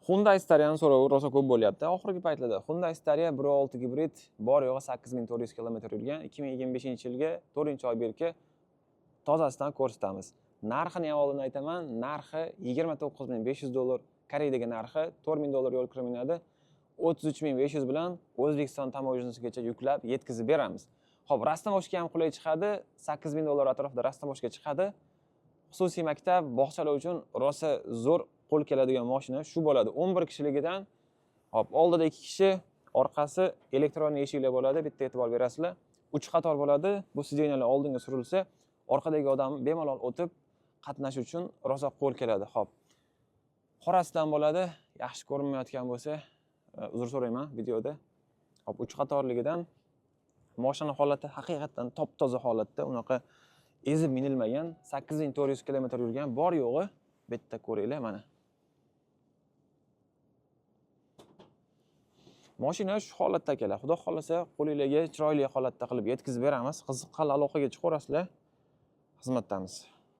Hyundai Staria'ni so'rovi rosa ko'p bo'lyapti oxirgi paytlarda. Hyundai Staria 1.6 gibrid, bor yo'g'i 8400 kilometr yurgan, 2025-yilgi 4-oy berki tozasidan ko'rsatamiz. Narxini ham oldin aytaman, narxi 29500 dollar, Koreyadagi narxi 4000 dollar yo'l kiriminadi. 33500 bilan O'zbekiston таможня sigacha yuklab yetkazib beramiz. Xo'p, растаможка ham qulay chiqadi, 8000 dollar atrofida растаможка chiqadi. Xususiy maktab, bog'chalar uchun rosa zo'r qo'l keladigan mashina shu bo'ladi. 11 kishiligidan, hop, oldida 2 kishi, orqasi elektron eshiklar bo'ladi, bitta e'tibor berasizlar. 3 qator bo'ladi. Bu сиденья lar oldinga surilsa, orqadagi odam bemalol o'tib qatnash uchun rosa qo'l keladi. Xo'p. Qorasidan bo'ladi. Yaxshi ko'rinmayotgan bo'lsa, uzr so'rayman videoda. Hop, 3 qatorligidan mashina holati haqiqatdan top-toza holatda, unaqa ezib minilmagan, 8400 kilometr yurgan, bor yo'g'i bitta ko'ringlar mana. Mashina shu holatda akalar. Xudo xohlasa qo'lingizga chiroyli holatda qilib yetkazib beramiz. Qiziqqanlar aloqaga chiqaverasizlar. Xizmatdamiz.